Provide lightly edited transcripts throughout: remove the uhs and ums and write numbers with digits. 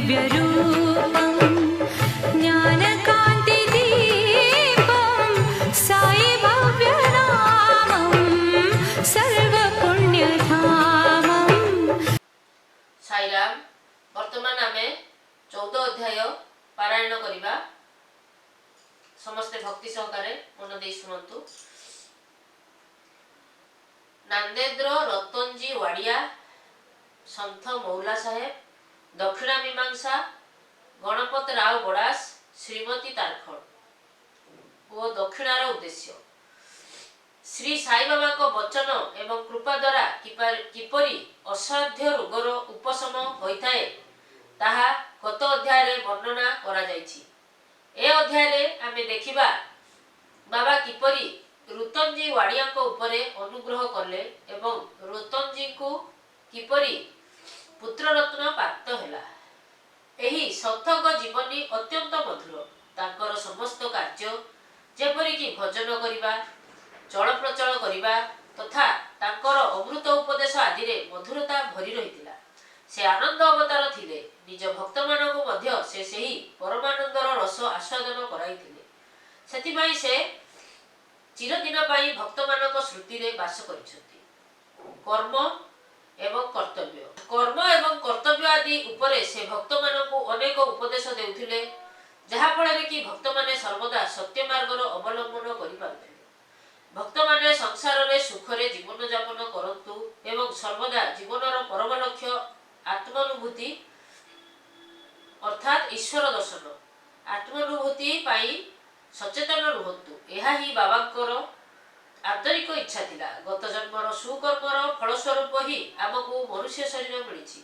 दिव्यरूपं ज्ञानकान्तिदीपं साई भव्यनामं सर्वपुण्यधामम्। ସାଇରାମ। ବର୍ତ୍ତମାନ ଆମେ 14 ଅଧ୍ୟାୟ ପାରାୟଣ କରିବା। ସମସ୍ତେ ଭକ୍ତି ସହକାରେ ମନ ଦେଇ ଶୁଣନ୍ତୁ। ନାନ୍ଦେଦ୍ର ରତନଜୀ ୱାଡ଼ିଆ, ସନ୍ଥ ମୌଲା ସାହେବ, ଦକ୍ଷିଣା ମୀମାଂସା, ଗଣପତ ରାଓ ଗଡ଼ାସ, ଶ୍ରୀମତୀ ତାରଖଡ଼ ଓ ଦକ୍ଷିଣାର ଉଦ୍ଦେଶ୍ୟ। ଶ୍ରୀ ସାଇବାବାଙ୍କ ବଚନ ଏବଂ କୃପା ଦ୍ୱାରା କିପରି ଅସାଧ୍ୟ ରୋଗର ଉପଶମ ହୋଇଥାଏ, ତାହା ଗତ ଅଧ୍ୟାୟରେ ବର୍ଣ୍ଣନା କରାଯାଇଛି। ଏ ଅଧ୍ୟାୟରେ ଆମେ ଦେଖିବା, ବାବା କିପରି ରୁତନଜୀ ୱାଡ଼ିଆଙ୍କ ଉପରେ ଅନୁଗ୍ରହ କଲେ ଏବଂ ରୁତନଜୀଙ୍କୁ କିପରି ପୁତ୍ରରତ୍ନ ପ୍ରାପ୍ତ ହେଲା। ଏହି ସନ୍ଥଙ୍କ ଜୀବନୀ ଅତ୍ୟନ୍ତ ମଧୁର। ତାଙ୍କର ସମସ୍ତ କାର୍ଯ୍ୟ, ଯେପରିକି ଭଜନ କରିବା, ଚଳପ୍ରଚଳ କରିବା ତଥା ତାଙ୍କର ଅମୃତ ଉପଦେଶ ଆଦିରେ ମଧୁରତା ଭରି ରହିଥିଲା। ସେ ଆନନ୍ଦ ଅବତାର ଥିଲେ। ନିଜ ଭକ୍ତମାନଙ୍କୁ ମଧ୍ୟ ସେ ସେହି ପରମାନନ୍ଦର ରସ ଆସ୍ୱାଦନ କରାଇଥିଲେ। ସେଥିପାଇଁ ସେ ଚିରଦିନ ପାଇଁ ଭକ୍ତମାନଙ୍କ ସ୍ମୃତିରେ ବାସ କରିଛନ୍ତି। କର୍ମ ଏବଂ କର୍ତ୍ତବ୍ୟ, କର୍ମ ଏବଂ କର୍ତ୍ତବ୍ୟ ଆଦି ଉପରେ ସେ ଭକ୍ତମାନଙ୍କୁ ଅନେକ ଉପଦେଶ ଦେଉଥିଲେ, ଯାହାଫଳରେ କି ଭକ୍ତମାନେ ସର୍ବଦା ସତ୍ୟ ମାର୍ଗର ଅବଲମ୍ବନ କରିପାରୁଥିଲେ। ଭକ୍ତମାନେ ସଂସାରରେ ସୁଖରେ ଜୀବନଯାପନ କରନ୍ତୁ ଏବଂ ସର୍ବଦା ଜୀବନର ପରମ ଲକ୍ଷ୍ୟ ଆତ୍ମାନୁଭୂତି, ଅର୍ଥାତ୍ ଈଶ୍ୱର ଦର୍ଶନ, ଆତ୍ମାନୁଭୂତି ପାଇଁ ସଚେତନ ରୁହନ୍ତୁ, ଏହା ହିଁ ବାବାଙ୍କର ଆନ୍ତରିକ ଇଚ୍ଛା ଥିଲା। ଗତ ଜନ୍ମର ସୁକର୍ମର ଫଳସ୍ୱରୂପ ହିଁ ଆମକୁ ମନୁଷ୍ୟ ଶରୀର ମିଳିଛି।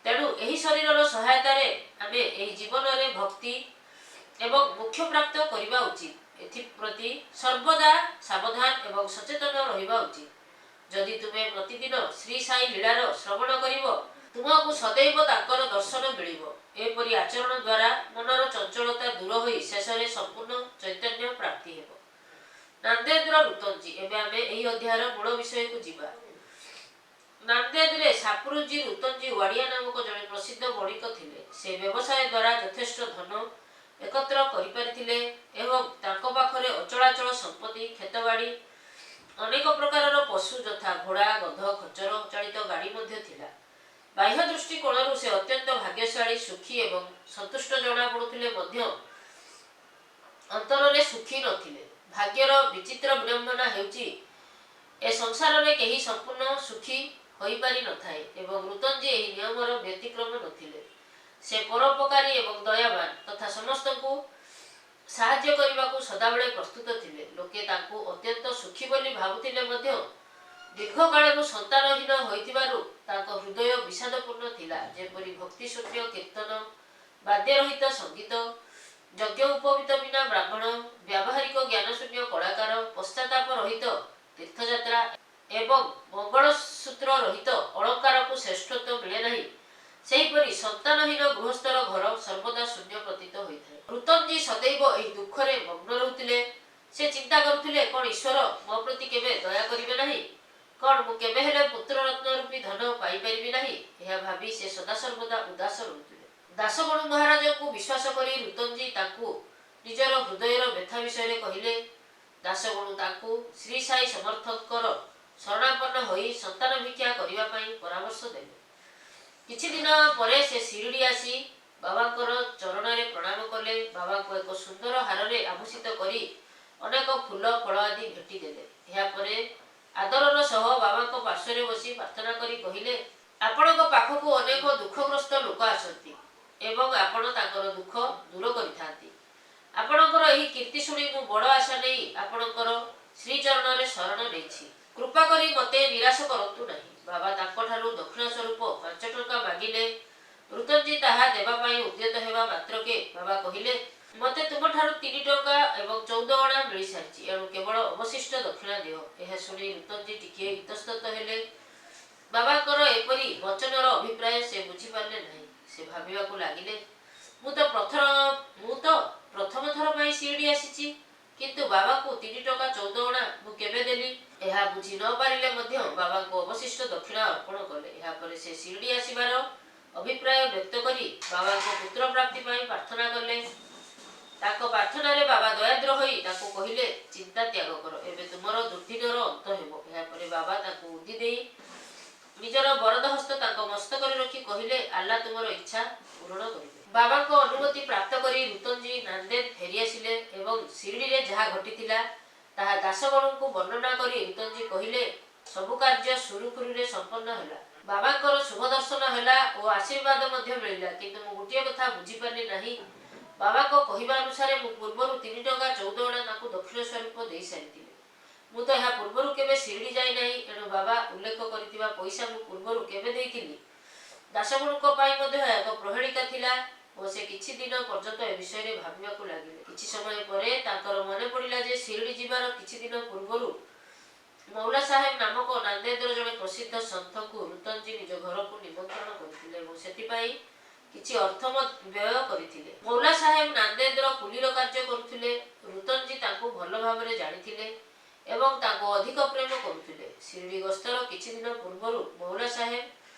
ତେଣୁ ଏହି ଶରୀରର ସହାୟତାରେ ଆମେ ଏହି ଜୀବନରେ ଭକ୍ତି ଏବଂ ମୋକ୍ଷ ପ୍ରାପ୍ତ କରିବା ଉଚିତ। ଏଥିପ୍ରତି ସର୍ବଦା ସାବଧାନ ଏବଂ ସଚେତନ ରହିବା ଉଚିତ। ଯଦି ତୁମେ ପ୍ରତିଦିନ ଶ୍ରୀ ସାଇ ଲୀଳାର ଶ୍ରବଣ କରିବ, ତୁମକୁ ସଦୈବ ତାଙ୍କର ଦର୍ଶନ ମିଳିବ। ଏପରି ଆଚରଣ ଦ୍ୱାରା ମନର ଚଞ୍ଚଳତା ଦୂର ହୋଇ ଶେଷରେ ସମ୍ପୂର୍ଣ୍ଣ ଚୈତନ୍ୟ ପ୍ରାପ୍ତି ହେବ। ନାନ୍ଦେଦ୍ର ରୁତନଜୀ। ଏବେ ଆମେ ଏହି ଅଧ୍ୟାୟର ମୂଳ ବିଷୟକୁ ଯିବା। ନାନ୍ଦେଦରେ ସାପୁରୁଜୀ ରୁତନଜୀ ୱାଡ଼ିଆ ନାମକ ଜଣେ ପ୍ରସିଦ୍ଧ ବଣିକ ଥିଲେ। ସେ ବ୍ୟବସାୟ ଦ୍ୱାରା ଯଥେଷ୍ଟ ଧନ ଏକତ୍ର କରିପାରିଥିଲେ ଏବଂ ତାଙ୍କ ପାଖରେ ଅଚଳାଚଳ ସମ୍ପତ୍ତି, କ୍ଷେତବାଡ଼ି, ଅନେକ ପ୍ରକାରର ପଶୁ ଯଥା ଘୋଡ଼ା, ଗଧ, ଖଚର ଚାଳିତ ଗାଡ଼ି ମଧ୍ୟ ଥିଲା। ବାହ୍ୟ ଦୃଷ୍ଟିକୋଣରୁ ସେ ଅତ୍ୟନ୍ତ ଭାଗ୍ୟଶାଳୀ, ସୁଖୀ ଏବଂ ସନ୍ତୁଷ୍ଟ ଜଣା ପଡୁଥିଲେ ମଧ୍ୟ ଅନ୍ତରରେ ସୁଖୀ ନଥିଲେ। ଭାଗ୍ୟର ବିଚିତ୍ର ବିଡ଼ମ୍ବନା ହେଉଛି, ଏ ସଂସାରରେ କେହି ସମ୍ପୂର୍ଣ୍ଣ ସୁଖୀ ହୋଇପାରି ନଥାଏ ଏବଂ ରୁତନଜୀ ଏହି ନିୟମର ବ୍ୟତିକ୍ରମ ନଥିଲେ। ସେ ପରୋପକାରୀ ଏବଂ ଦୟାବାନ ତଥା ସମସ୍ତଙ୍କୁ ସାହାଯ୍ୟ କରିବାକୁ ସଦାବେଳେ ପ୍ରସ୍ତୁତ ଥିଲେ। ଲୋକେ ତାଙ୍କୁ ଅତ୍ୟନ୍ତ ସୁଖୀ ବୋଲି ଭାବୁଥିଲେ ମଧ୍ୟ ଦୀର୍ଘକାଳରୁ ସନ୍ତାନହୀନ ହୋଇଥିବାରୁ ତାଙ୍କ ହୃଦୟ ବିଷାଦପୂର୍ଣ୍ଣ ଥିଲା। ଯେପରି ଭକ୍ତିଶୂନ୍ୟ କୀର୍ତ୍ତନ, ବାଦ୍ୟରହିତ ସଙ୍ଗୀତ, ଯଜ୍ଞ ଉପବୀତ ବିନା ବ୍ରାହ୍ମଣ, ବ୍ୟାବହାରିକ ଜ୍ଞାନଶୂନ୍ୟ କଳାକାର, ପଶ୍ଚାତାପ ରହିତ ତୀର୍ଥଯାତ୍ରା ଏବଂ ମଙ୍ଗଳସୂତ୍ର ରହିତ ଅଳଙ୍କାରକୁ ଶ୍ରେଷ୍ଠତ୍ୱ ମିଳେ ନାହିଁ, ସେହିପରି ସନ୍ତାନହୀନ ଗୃହସ୍ଥର ଘର ସର୍ବଦା ଶୂନ୍ୟ ପ୍ରତୀତ ହୋଇଥାଏ। ରୁତନଜୀ ସଦୈବ ଏହି ଦୁଃଖରେ ମଗ୍ନ ରହୁଥିଲେ। ସେ ଚିନ୍ତା କରୁଥିଲେ, କ'ଣ ଈଶ୍ୱର ମୋ ପ୍ରତି କେବେ ଦୟା କରିବେ ନାହିଁ? କ'ଣ ମୁଁ କେବେ ହେଲେ ପୁତ୍ରରତ୍ନ ରୂପୀ ଧନ ପାଇପାରିବି ନାହିଁ? ଏହା ଭାବି ସେ ସଦାସର୍ବଦା ଉଦାସ ରହୁଥିଲେ। ଦାସଗଣୁ ମହାରାଜଙ୍କୁ ବିଶ୍ୱାସ କରି ରୁତନଜୀ ତାଙ୍କୁ ନିଜର ହୃଦୟର ବ୍ୟଥା ବିଷୟରେ କହିଲେ। ଦାସଗଣୁ ତାଙ୍କୁ ଶ୍ରୀ ସାଇ ସମର୍ଥଙ୍କର ଶରଣାପନ୍ନ ହୋଇ ସନ୍ତାନ ଭିକ୍ଷା କରିବା ପାଇଁ ପରାମର୍ଶ ଦେଲେ। କିଛି ଦିନ ପରେ ସେ ଶିରିଡ଼ି ଆସି ବାବାଙ୍କର ଚରଣରେ ପ୍ରଣାମ କଲେ। ବାବାଙ୍କୁ ଏକ ସୁନ୍ଦର ହାରରେ ଆଭୂଷିତ କରି ଅନେକ ଫୁଲ, ଫଳ ଆଦି ଭେଟି ଦେଲେ। ଏହାପରେ ଆଦରର ସହ ବାବାଙ୍କ ପାର୍ଶ୍ୱରେ ବସି ପ୍ରାର୍ଥନା କରି କହିଲେ, ଆପଣଙ୍କ ପାଖକୁ ଅନେକ ଦୁଃଖଗ୍ରସ୍ତ ଲୋକ ଆସନ୍ତି ଏବଂ ଆପଣ ତାଙ୍କର ଦୁଃଖ ଦୂର କରିଥାନ୍ତି। ଆପଣଙ୍କର ଏହି କୀର୍ତ୍ତି ଶୁଣି ମୁଁ ବଡ଼ ଆଶା ନେଇ ଆପଣଙ୍କର ଶ୍ରୀଚରଣରେ ଶରଣ ନେଇଛି। କୃପା କରି ମୋତେ ନିରାଶ କରନ୍ତୁ ନାହିଁ। ବାବା ତାଙ୍କଠାରୁ ଦକ୍ଷିଣା ସ୍ୱରୂପ 5 ଟଙ୍କା ମାଗିଲେ। ରୁତନଜୀ ତାହା ଦେବା ପାଇଁ ଉଦ୍ୟତ ହେବା ମାତ୍ରକେ ବାବା କହିଲେ, ମୋତେ ତୁମଠାରୁ 3 ଟଙ୍କା ଏବଂ 14 ଅଣା ମିଳିସାରିଛି। ଏଣୁ କେବଳ ଅବଶିଷ୍ଟ ଦକ୍ଷିଣା ଦିଅ। ଏହା ଶୁଣି ରୁତନଜୀ ଟିକିଏ ଇତସ୍ତତ ହେଲେ। ବାବାଙ୍କର ଏପରି ବଚନର ଅଭିପ୍ରାୟ ସେ ବୁଝିପାରିଲେ ନାହିଁ। ସେ ଭାବିବାକୁ ଲାଗିଲେ, ମୁଁ ତ ପ୍ରଥମ ଥର ପାଇଁ ଶିରିଡ଼ି ଆସିଛି, କିନ୍ତୁ ବାବାଙ୍କୁ 3 ଟଙ୍କା 14 ଅଣା ମୁଁ କେବେ ଦେଲି? ଏହା ବୁଝି ନ ପାରିଲେ ମଧ୍ୟ ବାବାଙ୍କୁ ଅବଶିଷ୍ଟ ଦକ୍ଷିଣା ଅର୍ପଣ କଲେ। ଏହାପରେ ସେ ଶିରିଡ଼ି ଆସିବାର ଅଭିପ୍ରାୟ ବ୍ୟକ୍ତ କରି ବାବାଙ୍କ ପୁତ୍ର ପ୍ରାପ୍ତି ପାଇଁ ପ୍ରାର୍ଥନା କଲେ। ତାଙ୍କ ପ୍ରାର୍ଥନାରେ ବାବା ଦୟାଦ୍ର ହୋଇ ତାଙ୍କୁ କହିଲେ, ଚିନ୍ତା ତ୍ୟାଗ କର, ଏବେ ତୁମର ଦୁର୍ଦିନର ଅନ୍ତ ହେବ। ଏହାପରେ ବାବା ତାଙ୍କୁ ଉଦି ଦେଇ ନିଜର ବରଦ ହସ୍ତ ତାଙ୍କ ମସ୍ତକରେ ରଖି କହିଲେ, ଆଲ୍ଲା ତୁମର ଇଚ୍ଛା ପୂରଣ କରିବେ। ବାବାଙ୍କ ଅନୁମତି ପ୍ରାପ୍ତ କରି ରୁତନଜୀ ନାନ୍ଦେଦ ଫେରିଆସିଲେ ଏବଂ ଶିରିଡ଼ିରେ ଯାହା ଘଟିଥିଲା ତାହା ଦାସଗଣଙ୍କୁ ବର୍ଣ୍ଣନା କରି ରୁତନଜୀ କହିଲେ, ସବୁ କାର୍ଯ୍ୟ ସୁରୁଖୁରୁରେ ସମ୍ପନ୍ନ ହେଲା। ବାବାଙ୍କର ଶୁଭ ଦର୍ଶନ ହେଲା ଓ ଆଶୀର୍ବାଦ ମଧ୍ୟ ମିଳିଲା। କିନ୍ତୁ ମୁଁ ଗୋଟିଏ କଥା ବୁଝିପାରିଲି ନାହିଁ। ବାବାଙ୍କ କହିବା ଅନୁସାରେ ମୁଁ ପୂର୍ବରୁ 3 ଟଙ୍କା 14 ଅଣା ତାଙ୍କୁ ଦକ୍ଷିଣା ସ୍ୱରୂପ ଦେଇସାରିଥିଲି। ମୁଁ ତ ଏହା ପୂର୍ବରୁ କେବେ ଶିରିଡ଼ି ଯାଇନାହିଁ, ଏଣୁ ବାବା ଉଲ୍ଲେଖ କରିଥିବା ପଇସା ମୁଁ ପୂର୍ବରୁ କେବେ ଦେଇଥିଲି? ଦାସଗୁରୁଙ୍କ ପାଇଁ ମଧ୍ୟ ଏହା ଏକ ପ୍ରହେଳିକା ଥିଲା ଓ ସେ କିଛି ଦିନ ପର୍ଯ୍ୟନ୍ତ ଏ ବିଷୟରେ ଭାବିବାକୁ ଲାଗିଲେ। କିଛି ସମୟ ପରେ ତାଙ୍କର ମନେ ପଡ଼ିଲା ଯେ ଶିରିଡ଼ି ଯିବାର କିଛି ଦିନ ପୂର୍ବରୁ ମୌଲା ସାହେବ ନାମକ ନାନ୍ଦେଦର ଜଣେ ପ୍ରସିଦ୍ଧ ସନ୍ଥଙ୍କୁ ରୁତନଜୀ ନିଜ ଘରକୁ ନିମନ୍ତ୍ରଣ କରିଥିଲେ ଏବଂ ସେଥିପାଇଁ କିଛି ଅର୍ଥ ବ୍ୟୟ କରିଥିଲେ। ମୌଲା ସାହେବ ନାନ୍ଦେଦର କୁଲିର କାର୍ଯ୍ୟ କରୁଥିଲେ। ରୁତନଜୀ ତାଙ୍କୁ ଭଲ ଭାବରେ ଜାଣିଥିଲେ ଏବଂ ତାଙ୍କୁ ଅଧିକ ପ୍ରେମ କରୁଥିଲେ। ଶିରିଡ଼ି ଗସ୍ତର କିଛି ଦିନ ପୂର୍ବରୁ ମୌଲା ସାହେବ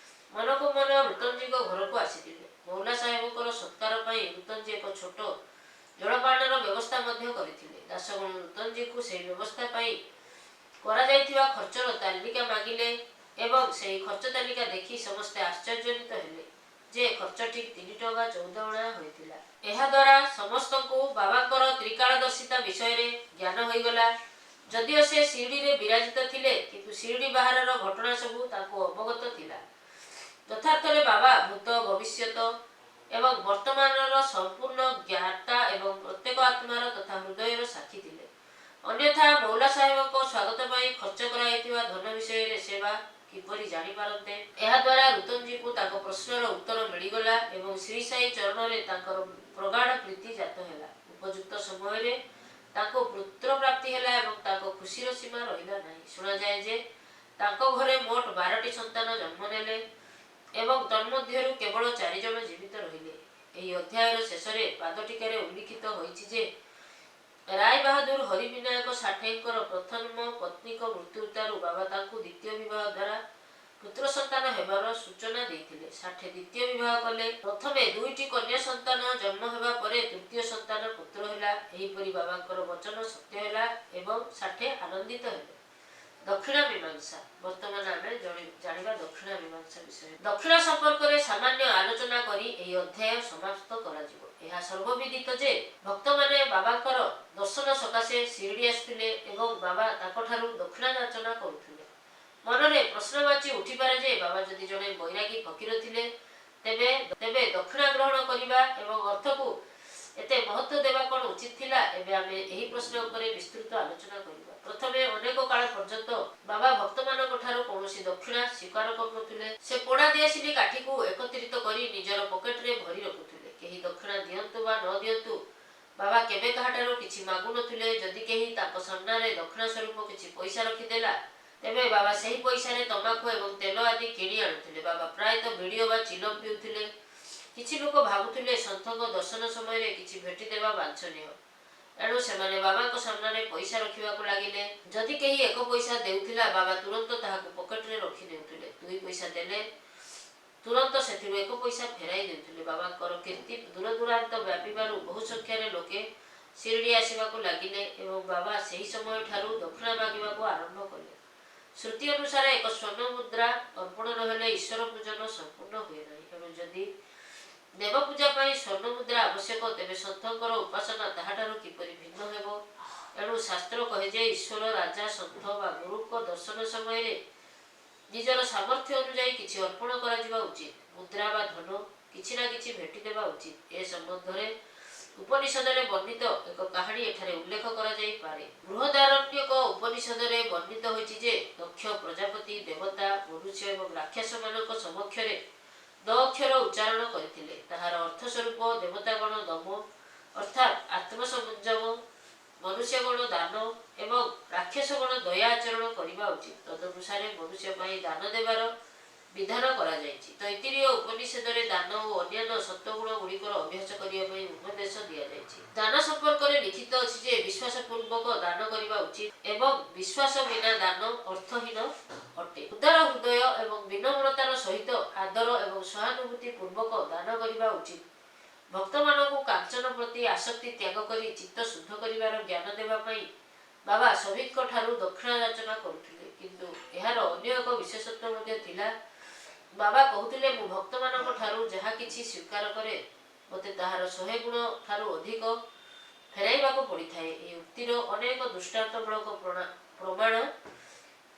ମନକୁ ମନ ରୁତନଜୀଙ୍କ ଘରକୁ ଆସିଥିଲେ। ମୌଲା ସାହେବଙ୍କର ସତ୍କାର ପାଇଁ ରୁତନଜୀ ଏକ ଛୋଟ ଜଳପାନର ବ୍ୟବସ୍ଥା ମଧ୍ୟ କରିଥିଲେ। ଦାସଗଣ ରୁତନଜୀଙ୍କୁ ସେହି ବ୍ୟବସ୍ଥା ପାଇଁ କରାଯାଇଥିବା ଖର୍ଚ୍ଚର ତାଲିକା ମାଗିଲେ ଏବଂ ସେହି ଖର୍ଚ୍ଚ ତାଲିକା ଦେଖି ସମସ୍ତେ ଆଶ୍ଚର୍ଯ୍ୟାନ୍ୱିତ ହେଲେ ଯେ ଖର୍ଚ୍ଚ ଠିକ୍ 3 ଟଙ୍କା 14 ଅଣା ହୋଇଥିଲା। ଏହାଦ୍ୱାରା ସମସ୍ତଙ୍କୁ ବାବାଙ୍କର ତ୍ରିକାଳଦର୍ଶିତା ବିଷୟରେ ଜ୍ଞାନ ହୋଇଗଲା। ଯଦିଓ ସେ ଶିରିଡ଼ିରେ ବିରାଜିତ ଥିଲେ, କିନ୍ତୁ ଶିରିଡ଼ି ବାହାରର ଘଟଣା ସବୁ ତାଙ୍କୁ ଅବଗତ ଥିଲା। ଯଥାର୍ଥରେ ବାବା ଭୂତ, ଭବିଷ୍ୟତ ଏବଂ ବର୍ତ୍ତମାନର ସମ୍ପୂର୍ଣ୍ଣ ଜ୍ଞାତା ଏବଂ ପ୍ରତ୍ୟେକ ଆତ୍ମାର ତଥା ହୃଦୟର ସାକ୍ଷୀ ଥିଲେ। ଅନ୍ୟଥା ମୌଲା ସାହେବଙ୍କ ସ୍ୱାଗତ ପାଇଁ ଖର୍ଚ୍ଚ କରାଯାଇଥିବା ଧନ ବିଷୟରେ ସେ ବା କିପରି ଜାଣିପାରନ୍ତେ? ଏହାଦ୍ୱାରା ରୁତନଜୀଙ୍କୁ ତାଙ୍କ ପ୍ରଶ୍ନର ଉତ୍ତର ମିଳିଗଲା ଏବଂ ଶ୍ରୀ ସାଇ ଚରଣରେ ତାଙ୍କର ପ୍ରଗାଢ଼ ପ୍ରୀତି ଜାତ ହେଲା। ଉପଯୁକ୍ତ ସମୟରେ ତାଙ୍କୁ ପୁତ୍ର ପ୍ରାପ୍ତି ହେଲା ଏବଂ ତାଙ୍କ ଖୁସିର ସୀମା ରହିଲା ନାହିଁ। ଶୁଣାଯାଏ ଯେ ତାଙ୍କ ଘରେ ମୋଟ 12ଟି ସନ୍ତାନ ଜନ୍ମ ନେଲେ ଏବଂ ତନ୍ମଧ୍ୟରୁ କେବଳ 4 ଜଣ ଜୀବିତ ରହିଲେ। ଏହି ଅଧ୍ୟାୟର ଶେଷରେ ପାଦଟୀକାରେ ଉଲ୍ଲିଖିତ ହୋଇଛି ଯେ ରାୟ ବାହାଦୁର ହରିବିନାୟକ ସାଠେଙ୍କର ପ୍ରଥମ ପତ୍ନୀଙ୍କ ମୃତ୍ୟୁ ଉତ୍ତାରୁ ବାବା ତାଙ୍କୁ ଦ୍ୱିତୀୟ ବିବାହ ଦ୍ୱାରା ପୁତ୍ର ସନ୍ତାନ ହେବାର ସୂଚନା ଦେଇଥିଲେ। ସାଠେ ଦ୍ୱିତୀୟ ବିବାହ କଲେ। ପ୍ରଥମେ 2ଟି କନ୍ୟା ସନ୍ତାନ ଜନ୍ମ ହେବା ପରେ ତୃତୀୟ ସନ୍ତାନ ପୁତ୍ର ହେଲା। ଏହିପରି ବାବାଙ୍କର ବଚନ ସତ୍ୟ ହେଲା ଏବଂ ସାଠେ ଆନନ୍ଦିତ ହେଲେ। ଦକ୍ଷିଣା ମୀମାଂସା। ବର୍ତ୍ତମାନ ଆମେ ଜାଣିବା ଦକ୍ଷିଣା ମୀମାଂସା ବିଷୟରେ। ଦକ୍ଷିଣା ସମ୍ପର୍କରେ ସାମାନ୍ୟ ଆଲୋଚନା କରି ଏହି ଅଧ୍ୟାୟ ସମାପ୍ତ କରାଯିବ। ଏହା ସର୍ବବିଦିତ ଯେ ଭକ୍ତମାନେ ବାବାଙ୍କର ଦର୍ଶନ ସକାଶେ ଶିରିଡ଼ି ଆସୁଥିଲେ ଏବଂ ବାବା ତାଙ୍କଠାରୁ ଦକ୍ଷିଣା ଯାଚନା କରୁଥିଲେ। ମନରେ ପ୍ରଶ୍ନବାଚୀ ଉଠିପାରେ ଯେ ବାବା ଯଦି ଜଣେ ବୈରାଗୀ ଫକୀର ଥିଲେ, ତେବେ ଦକ୍ଷିଣା ଗ୍ରହଣ କରିବା ଏବଂ ଅର୍ଥକୁ ଏତେ ମହତ୍ଵ ଦେବା କ'ଣ ଉଚିତ ଥିଲା? ଏବେ ଆମେ ଏହି ପ୍ରଶ୍ନ ଉପରେ ବିସ୍ତୃତ ଆଲୋଚନା କରିବା। ପ୍ରଥମେ ଅନେକ କାଳ ପର୍ଯ୍ୟନ୍ତ ବାବା ଭକ୍ତମାନଙ୍କ ଠାରୁ କୌଣସି ଦକ୍ଷିଣା ସ୍ୱୀକାର କରୁନଥିଲେ। ସେ ପୋଡ଼ା ଦିଆସିଲି କାଠିକୁ ଏକତ୍ରିତ କରି ନିଜର ପକେଟରେ ଭରି ରଖୁଥିଲେ। କେହି ଦକ୍ଷିଣା ଦିଅନ୍ତୁ ବା ନ ଦିଅନ୍ତୁ, ବାବା କେବେ କାହାଠାରୁ କିଛି ମାଗୁନଥିଲେ। ଯଦି କେହି ତାଙ୍କ ସାମ୍ନାରେ ଦକ୍ଷିଣା ସ୍ୱରୂପ କିଛି ପଇସା ରଖିଦେଲା, ତେବେ ବାବା ସେହି ପଇସାରେ ତମାଖୁ ଏବଂ ତେଲ ଆଦି କିଣି ଆଣୁଥିଲେ। ବାବା ପ୍ରାୟତଃ ବିଡ଼ି ବା ଚିଲମ ପିଉଥିଲେ। କିଛି ଲୋକ ଭାବୁଥିଲେ ସନ୍ଥଙ୍କ ଦର୍ଶନ ସମୟରେ କିଛି ଭେଟି ଦେବା ବାଞ୍ଛନୀୟ। ଏଣୁ ସେମାନେ ବାବାଙ୍କ ସାମ୍ନାରେ ପଇସା ରଖିବାକୁ ଲାଗିଲେ। ଯଦି କେହି 1 ପଇସା ଦେଉଥିଲା, ବାବା ତୁରନ୍ତ ତାହାକୁ ପକେଟରେ ରଖି ନେଉଥିଲେ। 2 ପଇସା ଦେଲେ ତୁରନ୍ତ ସେଥିରୁ 1 ପଇସା ଫେରାଇ ଦେଉଥିଲେ। ବାବାଙ୍କର କୀର୍ତ୍ତି ଦୂରଦୂରାନ୍ତ ବ୍ୟାପିବାରୁ ବହୁ ସଂଖ୍ୟାରେ ଲୋକେ ଶିରିଡ଼ି ଆସିବାକୁ ଲାଗିଲେ ଏବଂ ବାବା ସେହି ସମୟଠାରୁ ଦକ୍ଷିଣା ମାଗିବାକୁ ଆରମ୍ଭ କଲେ। ଶ୍ରୁତି ଅନୁସାରେ ଏକ ସ୍ୱର୍ଣ୍ଣ ମୁଦ୍ରା ଅର୍ପଣ ନହେଲେ ଈଶ୍ୱର ପୂଜନ ସମ୍ପୂର୍ଣ୍ଣ ହୁଏ ନାହିଁ। ଏଣୁ ଯଦି ଦେବ ପୂଜା ପାଇଁ ସ୍ୱର୍ଣ୍ଣ ମୁଦ୍ରା ଆବଶ୍ୟକ, ତେବେ ସନ୍ଥଙ୍କର ଉପାସନା ତାହାଠାରୁ କିପରି ଭିନ୍ନ ହେବ? ଏଣୁ ଶାସ୍ତ୍ର କହେ ଯେ ଈଶ୍ୱର, ରାଜା, ସନ୍ଥ ବା ଗୁରୁଙ୍କ ଦର୍ଶନ ସମୟରେ ନିଜର ସାମର୍ଥ୍ୟ ଅନୁଯାୟୀ କିଛି ଅର୍ପଣ କରାଯିବା ଉଚିତ। ମୁଦ୍ରା ବା ଧନ କିଛି ନା କିଛି ଭେଟି ଦେବା ଉଚିତ। ଏ ସମ୍ବନ୍ଧରେ ଉପନିଷଦରେ ବର୍ଣ୍ଣିତ ଏକ କାହାଣୀ ଏଠାରେ ଉଲ୍ଲେଖ କରାଯାଇପାରେ। ବୃହଦାରଣ୍ୟକ ଉପନିଷଦରେ ବର୍ଣ୍ଣିତ ହୋଇଛି ଯେ ଦକ୍ଷ ପ୍ରଜାପତି ଦେବତା, ମନୁଷ୍ୟ ଏବଂ ରାକ୍ଷସମାନଙ୍କ ସମକ୍ଷରେ ଦ ଅକ୍ଷର ଉଚ୍ଚାରଣ କରିଥିଲେ। ତାହାର ଅର୍ଥ ସ୍ୱରୂପ ଦେବତାଗଣ ଦମ ଅର୍ଥାତ୍ ଆତ୍ମସଂଯମ, ମନୁଷ୍ୟଗଣ ଦାନ ଏବଂ ରାକ୍ଷସଗଣ ଦୟା ଆଚରଣ କରିବା ଉଚିତ। ତଦନୁସାରେ ମନୁଷ୍ୟ ପାଇଁ ଦାନ ଦେବାର ବିଧାନ କରାଯାଇଛି। ତୈତ୍ତିରୀୟ ଉପନିଷଦରେ ଦାନ ଓ ଅନ୍ୟାନ୍ୟ ସତ୍ତ୍ୱଗୁଣଗୁଡ଼ିକର ଅଭ୍ୟାସ କରିବା ପାଇଁ ଉପଦେଶ ଦିଆଯାଇଛି। ଦାନ ସମ୍ପର୍କରେ ଲିଖିତ ଅଛି ଯେ ବିଶ୍ୱାସପୂର୍ବକ ଦାନ କରିବା ଉଚିତ ଏବଂ ବିଶ୍ୱାସ ବିନା ଦାନ ଅର୍ଥହୀନ ଅଟେ। ଉଦାର ହୃଦୟ ଏବଂ ବିନମ୍ରତାର ସହିତ ଆଦର ଏବଂ ସହାନୁଭୂତି ପୂର୍ବକ ଦାନ କରିବା ଉଚିତ। ଭକ୍ତମାନଙ୍କୁ କାଞ୍ଚନ ପ୍ରତି ଆସକ୍ତି ତ୍ୟାଗ କରି ଚିତ୍ତ ଶୁଦ୍ଧ କରିବାର ଜ୍ଞାନ ଦେବା ପାଇଁ ବାବା ସଭିଙ୍କଠାରୁ ଦକ୍ଷିଣା ଯାଚନା କରୁଥିଲେ। କିନ୍ତୁ ଏହାର ଅନ୍ୟ ଏକ ବିଶେଷତ୍ୱ ମଧ୍ୟ ଥିଲା। ବାବା କହୁଥିଲେ, ମୁଁ ଭକ୍ତମାନଙ୍କଠାରୁ ଯାହା କିଛି ସ୍ୱୀକାର କରେ, ମୋତେ ତାହାର 100 ଗୁଣ ଠାରୁ ଅଧିକ ଫେରାଇବାକୁ ପଡ଼ିଥାଏ। ଏହି ଉକ୍ତିର ଅନେକ ଦୃଷ୍ଟାନ୍ତମୂଳକ ପ୍ରମାଣ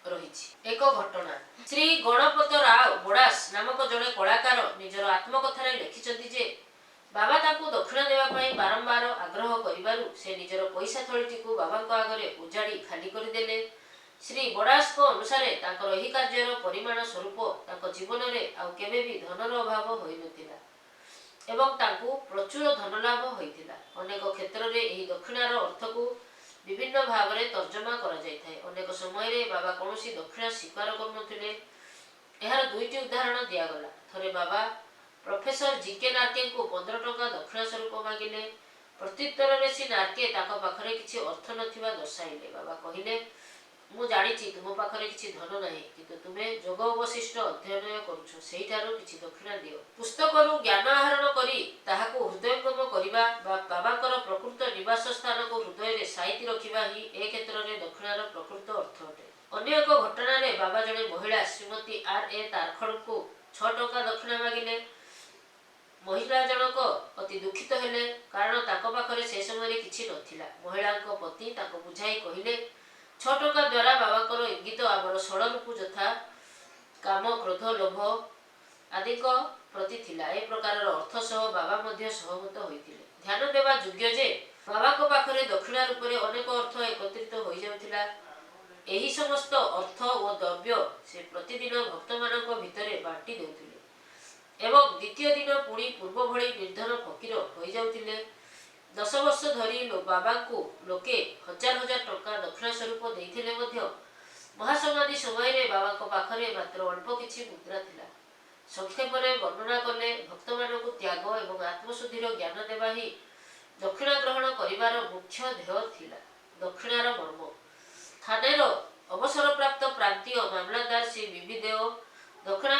ରହିଛି। ଏକ ଘଟଣା। ଶ୍ରୀ ଗଣପତ ରାଓ ବୋଡାସ ନାମକ ଜଣେ କଳାକାର ନିଜର ଆତ୍ମକଥାରେ ଲେଖିଛନ୍ତି ଯେ ବାବା ତାଙ୍କୁ ଦକ୍ଷିଣା ଦେବା ପାଇଁ ବାରମ୍ବାର ଆଗ୍ରହ କରିବାରୁ ସେ ନିଜର ପଇସା ଥଳିଟିକୁ ବାବାଙ୍କ ଆଗରେ ଉଜାଡ଼ି ଖାଲି କରିଦେଲେ। ଶ୍ରୀ ବଡାସଙ୍କ ଅନୁସାରେ ତାଙ୍କର ଏହି କାର୍ଯ୍ୟର ପରିଣାମ ସ୍ୱରୂପ ତାଙ୍କ ଜୀବନରେ ଆଉ କେବେ ବି ଧନର ଅଭାବ ହୋଇନଥିଲା ଏବଂ ତାଙ୍କୁ ପ୍ରଚୁର ଧନଲାଭ ହୋଇଥିଲା। ଅନେକ କ୍ଷେତ୍ରରେ ଏହି ଦକ୍ଷିଣାର ଅର୍ଥକୁ ବିଭିନ୍ନ ଭାବରେ ତର୍ଜମା କରାଯାଇଥାଏ। ଅନେକ ସମୟରେ ବାବା କୌଣସି ଦକ୍ଷିଣା ସ୍ୱୀକାର କରୁନଥିଲେ। ଏହାର ଦୁଇଟି ଉଦାହରଣ ଦିଆଗଲା। ଥରେ ବାବା ପ୍ରଫେସର ଜି କେ ନାର୍କେଙ୍କୁ 15 ଟଙ୍କା ଦକ୍ଷିଣା ସ୍ୱରୂପ ମାଗିଲେ। ପ୍ରତ୍ୟୁତ୍ତରରେ ଶ୍ରୀ ନାର୍କେ ତାଙ୍କ ପାଖରେ କିଛି ଅର୍ଥ ନଥିବା ଦର୍ଶାଇଲେ। ବାବା କହିଲେ, ମୁଁ ଜାଣିଛି ତୁମ ପାଖରେ କିଛି ଧନ ନାହିଁ, କିନ୍ତୁ ତୁମେ ଯୋଗ ବଶିଷ୍ଠ ଅଧ୍ୟୟନ କରୁଛ, ସେହିଠାରୁ କିଛି ଦକ୍ଷିଣା ଦିଅ। ପୁସ୍ତକରୁ ଜ୍ଞାନ ଆହରଣ କରି ତାହାକୁ ହୃଦୟଙ୍ଗମ କରିବା ବା ବାବାଙ୍କର ପ୍ରକୃତ ନିବାସ ସ୍ଥାନକୁ ହୃଦୟରେ ସାଇତି ରଖିବା ହିଁ ଏ କ୍ଷେତ୍ରରେ ଦକ୍ଷିଣାର ପ୍ରକୃତ ଅର୍ଥ ଅଟେ। ଅନ୍ୟ ଏକ ଘଟଣାରେ ବାବା ଜଣେ ମହିଳା ଶ୍ରୀମତୀ ଆର୍ ଏ ତାରଖଡ଼ଙ୍କୁ 6 ଟଙ୍କା ଦକ୍ଷିଣା ମାଗିଲେ। ମହିଳା ଜଣକ ଅତି ଦୁଃଖିତ ହେଲେ, କାରଣ ତାଙ୍କ ପାଖରେ ସେ ସମୟରେ କିଛି ନଥିଲା। ମହିଳାଙ୍କ ପତି ତାଙ୍କୁ ବୁଝାଇ କହିଲେ, 6 ଟଙ୍କା ଦ୍ୱାରା ବାବାଙ୍କର ଇଙ୍ଗିତ ଆମର ଷଡ଼ରିପୁ ଯଥା କାମ, କ୍ରୋଧ, ଲୋଭ ଆଦିଙ୍କ ପ୍ରତି ଥିଲା। ଏ ପ୍ରକାରର ଅର୍ଥ ସହ ବାବା ମଧ୍ୟ ସହମତ ହୋଇଥିଲେ। ଧ୍ୟାନ ଦେବା ଯୋଗ୍ୟ ଯେ ବାବାଙ୍କ ପାଖରେ ଦକ୍ଷିଣା ରୂପରେ ଅନେକ ଅର୍ଥ ଏକତ୍ରିତ ହୋଇଯାଉଥିଲା। ଏହି ସମସ୍ତ ଅର୍ଥ ଓ ଦ୍ରବ୍ୟ ସେ ପ୍ରତିଦିନ ଭକ୍ତମାନଙ୍କ ଭିତରେ ବାଣ୍ଟି ଦେଉଥିଲେ ଏବଂ ଦ୍ୱିତୀୟ ଦିନ ପୁଣି ପୂର୍ବ ଭଳି ନିର୍ଦ୍ଧନ ଫକୀର ହୋଇଯାଉଥିଲେ। 10 ବର୍ଷ ଧରି ବାବାଙ୍କୁ ଲୋକେ ହଜାର ହଜାର ଟଙ୍କା ଦକ୍ଷିଣା ସ୍ୱରୂପ ଦେଇଥିଲେ ମଧ୍ୟ ମହାସମାଧି ସମୟରେ ବାବାଙ୍କ ପାଖରେ ମାତ୍ର ଅଳ୍ପ କିଛି ମୁଦ୍ରା ଥିଲା। ସଂକ୍ଷେପରେ ବର୍ଣ୍ଣନା କଲେ ଭକ୍ତମାନଙ୍କୁ ତ୍ୟାଗ ଏବଂ ଆତ୍ମଶୁଦ୍ଧିର ଜ୍ଞାନ ଦେବା ହିଁ ଦକ୍ଷିଣା ଗ୍ରହଣ କରିବାର ମୁଖ୍ୟ ଧ୍ୟେୟ ଥିଲା। ଦକ୍ଷିଣାର ମର୍ମ। ଥାନେର ଅବସରପ୍ରାପ୍ତ ପ୍ରାନ୍ତୀୟ ମାମଲାଦାର ଶ୍ରୀ ବିଭି ଦେଓ ଦକ୍ଷିଣା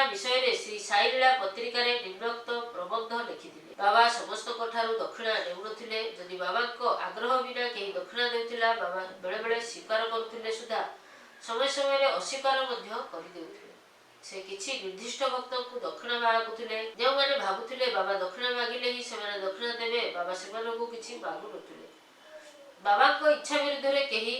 ବିଷୟରେ ଶ୍ରୀ ସାଇଲୀଳା ପତ୍ରିକାରେ ନିମ୍ନୋକ୍ତ ପ୍ରବନ୍ଧ ଲେଖିଥିଲେ। ବାବା ସମସ୍ତଙ୍କ ଠାରୁ ଦକ୍ଷିଣା ନେଉନଥିଲେ। ଯଦି ବାବାଙ୍କ ଆଗ୍ରହ ବିନା କେହି ଦକ୍ଷିଣା ଦେଉଥିଲା, ବାବା ବେଳେବେଳେ ସ୍ୱୀକାର କରୁଥିଲେ ସୁଦ୍ଧା ସମୟ ସମୟରେ ଅସ୍ୱୀକାର ମଧ୍ୟ କରିଦେଉଥିଲେ। ସେ କିଛି ନିର୍ଦ୍ଦିଷ୍ଟ ଭକ୍ତଙ୍କୁ ଦକ୍ଷିଣା ମାଗୁଥିଲେ। ଯେଉଁମାନେ ଭାବୁଥିଲେ ବାବା ଦକ୍ଷିଣା ମାଗିଲେ ହିଁ ସେମାନେ ଦକ୍ଷିଣା ଦେବେ, ବାବା ସେମାନଙ୍କୁ କିଛି ମାଗୁନଥିଲେ। ବାବାଙ୍କ ଇଚ୍ଛା ବିରୁଦ୍ଧରେ କେହି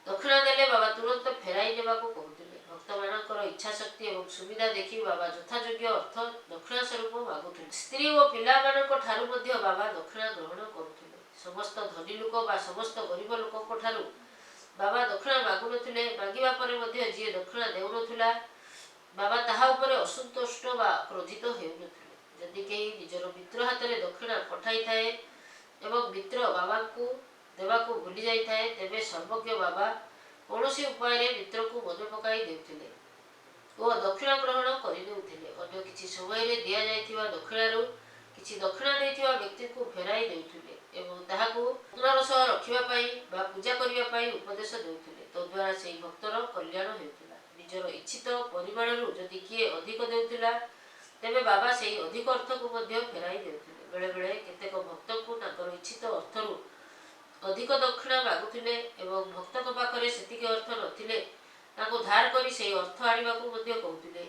ଦକ୍ଷିଣା ଦେଲେ ବାବା ତୁରନ୍ତ ଫେରାଇ ନେବାକୁ କହୁଥିଲେ। ଭକ୍ତମାନଙ୍କର ଇଚ୍ଛା ଶକ୍ତି ଏବଂ ସୁବିଧା ଦେଖି ବାବା ଯଥାଯୋଗ୍ୟ ଅର୍ଥ ଦକ୍ଷିଣା ସ୍ୱରୂପ ମାଗୁଥିଲେ। ସ୍ତ୍ରୀ ଓ ପିଲାମାନଙ୍କ ଠାରୁ ମଧ୍ୟ ବାବା ଦକ୍ଷିଣା ଗ୍ରହଣ କରୁଥିଲେ। ସମସ୍ତ ଧନୀ ଲୋକ ବା ସମସ୍ତ ଗରିବ ଲୋକଙ୍କ ଠାରୁ ବାବା ଦକ୍ଷିଣା ମାଗୁନଥିଲେ। ମାଗିବା ପରେ ମଧ୍ୟ ଯିଏ ଦକ୍ଷିଣା ଦେଉନଥିଲା, ବାବା ତାହା ଉପରେ ଅସନ୍ତୁଷ୍ଟ ବା କ୍ରୋଧିତ ହେଉନଥିଲେ। ଯଦି କେହି ନିଜର ମିତ୍ର ହାତରେ ଦକ୍ଷିଣା ପଠାଇଥାଏ ଏବଂ ମିତ୍ର ବାବାଙ୍କୁ ଦେବାକୁ ଭୁଲି ଯାଇଥାଏ, ତେବେ ସର୍ବଜ୍ଞ ବାବା କୌଣସି ଉପାୟରେ ମିତ୍ରକୁ ମନେ ପକାଇ ଦେଉଥିଲେ ଓ ଦକ୍ଷିଣା ଗ୍ରହଣ କରିନେଉଥିଲେ। ଅନ୍ୟ କିଛି ସମୟରେ ଦିଆଯାଇଥିବା ଦକ୍ଷିଣାରୁ କିଛି ଦକ୍ଷିଣା ଦେଇଥିବା ବ୍ୟକ୍ତିଙ୍କୁ ଫେରାଇ ଦେଉଥିଲେ ଏବଂ ତାହାକୁ ଯତ୍ନର ସହ ରଖିବା ପାଇଁ ବା ପୂଜା କରିବା ପାଇଁ ଉପଦେଶ ଦେଉଥିଲେ। ତଦ୍ୱାରା ସେହି ଭକ୍ତର କଲ୍ୟାଣ ହେଉଥିଲା। ନିଜର ଇଚ୍ଛିତ ପରିମାଣରୁ ଯଦି କିଏ ଅଧିକ ଦେଉଥିଲା, ତେବେ ବାବା ସେହି ଅଧିକ ଅର୍ଥକୁ ମଧ୍ୟ ଫେରାଇ ଦେଉଥିଲେ। ବେଳେବେଳେ କେତେକ ଭକ୍ତଙ୍କୁ ତାଙ୍କର ଇଚ୍ଛିତ ଅର୍ଥରୁ ଅଧିକ ଦକ୍ଷିଣା ମାଗୁଥିଲେ ଏବଂ ଭକ୍ତଙ୍କ ପାଖରେ ସେତିକି ଅର୍ଥ ନଥିଲେ ତାଙ୍କୁ ଧାର କରି ସେହି ଅର୍ଥ ଆଣିବାକୁ ମଧ୍ୟ କହୁଥିଲେ।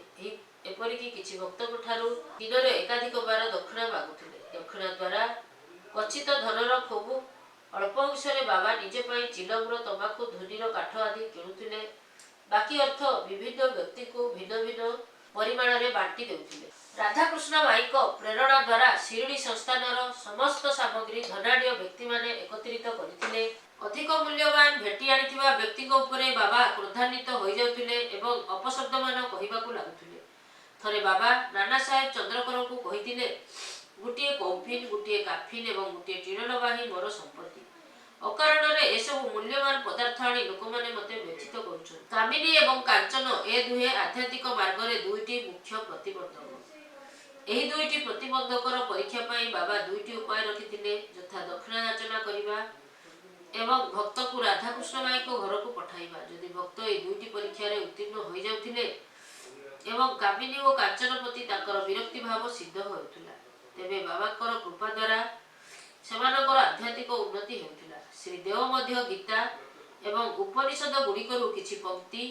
ଏପରିକି କିଛି ଭକ୍ତଙ୍କ ଠାରୁ ଦିନରେ ଏକାଧିକ ବାର ଦକ୍ଷିଣା ମାଗୁଥିଲେ। ଦକ୍ଷିଣା ଦ୍ୱାରା ଗଚ୍ଛିତ ଧନର ଖୁବ ଅଳ୍ପ ଅଂଶରେ ବାବା ନିଜ ପାଇଁ ଚିଲମର ତମାଖୁ, ଧୁନିର କାଠ ଆଦି କିଣୁଥିଲେ। ବାକି ଅର୍ଥ ବିଭିନ୍ନ ବ୍ୟକ୍ତିଙ୍କୁ ଭିନ୍ନ ଭିନ୍ନ ପରିମାଣରେ ବାଣ୍ଟି ଦେଉଥିଲେ। ରାଧାକୃଷ୍ଣ ମାଇଙ୍କ ପ୍ରେରଣା ଦ୍ୱାରା ଶିରିଡ଼ି ସଂସ୍ଥାନର ସମସ୍ତ ସାମଗ୍ରୀ ଧନାଢ୍ୟ ବ୍ୟକ୍ତିମାନେ ଏକତ୍ରିତ କରିଥିଲେ। ଅଧିକ ମୂଲ୍ୟବାନ ଭେଟି ଆଣିଥିବା ବ୍ୟକ୍ତିଙ୍କ ଉପରେ ବାବା କ୍ରୋଧାନ୍ୱିତ ହୋଇଯାଉଥିଲେ ଏବଂ ଅପଶବ୍ଦମାନ କହିବାକୁ ଲାଗୁଥିଲେ। ଥରେ ବାବା ନାନା ସାହେବ ଚନ୍ଦ୍ରକରଙ୍କୁ କହିଥିଲେ, ଗୋଟିଏ କୌଫିନ, ଗୋଟିଏ କାଫିନ ଏବଂ ଗୋଟିଏ ଟିଣ ଡବା ହିଁ ମୋର ସମ୍ପତ୍ତି। ଅକାରଣରେ ଏସବୁ ମୂଲ୍ୟବାନ ପଦାର୍ଥ ଆଣି ଲୋକମାନେ ମୋତେ ବ୍ୟଥିତ କରୁଛନ୍ତି। କାମିନୀ ଏବଂ କାଞ୍ଚନ ଏ ଦୁହେଁ ଆଧ୍ୟାତ୍ମିକ ମାର୍ଗରେ ଦୁଇଟି ମୁଖ୍ୟ ପ୍ରତିବନ୍ଧକ। ଏହି ଦୁଇଟି ପ୍ରତିବନ୍ଧକର ପରୀକ୍ଷା ପାଇଁ ବାବା ଦୁଇଟି ଉପାୟ ରଖିଥିଲେ, ଯଥା ଦକ୍ଷିଣା ଯାଚନା କରିବା ଏବଂ ଭକ୍ତକୁ ରାଧାକୃଷ୍ଣ ମାଇଙ୍କ ଘରକୁ ପଠାଇବା। ଯଦି ଭକ୍ତ ଏହି ଦୁଇଟି ପରୀକ୍ଷାରେ ଉତ୍ତୀର୍ଣ୍ଣ ହୋଇଯାଉଥିଲେ ଏବଂ କାମିନୀ ଓ କାଞ୍ଚନ ପ୍ରତି ତାଙ୍କର ବିରକ୍ତି ଭାବ ସିଦ୍ଧ ହେଉଥିଲା, ତେବେ ବାବାଙ୍କର କୃପା ଦ୍ୱାରା ସେମାନଙ୍କର ଆଧ୍ୟାତ୍ମିକ ଉନ୍ନତି ହେଉଥିଲା। ଶ୍ରୀ ଦେଓ ମଧ୍ୟ ଗୀତା ଏବଂ ଉପନିଷଦ ଗୁଡ଼ିକରୁ କିଛି ପଙ୍କ୍ତି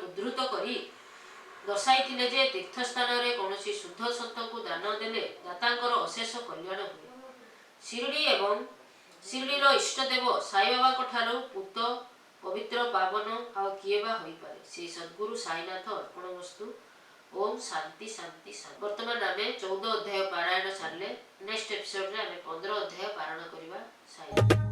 ଉଦ୍ଧୃତ କରି ଦର୍ଶାଇଥିଲେ ଯେ ତୀର୍ଥସ୍ଥାନରେ କୌଣସି ଶୁଦ୍ଧ ସନ୍ଥଙ୍କୁ ଦାନ ଦେଲେ ଦାତାଙ୍କର ଅଶେଷ କଲ୍ୟାଣ ହୁଏ। ଶିରିଡ଼ି ଏବଂ ଶିରିଡ଼ିର ଇଷ୍ଟଦେବ ସାଇବାବାଙ୍କ ଠାରୁ ପୂତ, ପବିତ୍ର, ପାବନ ଆଉ କିଏ ବା ହୋଇପାରେ? ଶ୍ରୀ ସଦ୍ଗୁରୁ ସାଇନାଥ ଅର୍ପଣ ବସ୍ତୁ। ଓମ୍ ଶାନ୍ତି ଶାନ୍ତି ଶାନ୍ତି। ବର୍ତ୍ତମାନ ଆମେ 14 ଅଧ୍ୟାୟ ପାରାୟଣ ସାରିଲେ। ନେକ୍ସଟ ଏପିସୋଡରେ ଆମେ 15 ଅଧ୍ୟାୟ ପାରାୟଣ କରିବା। ସାଇ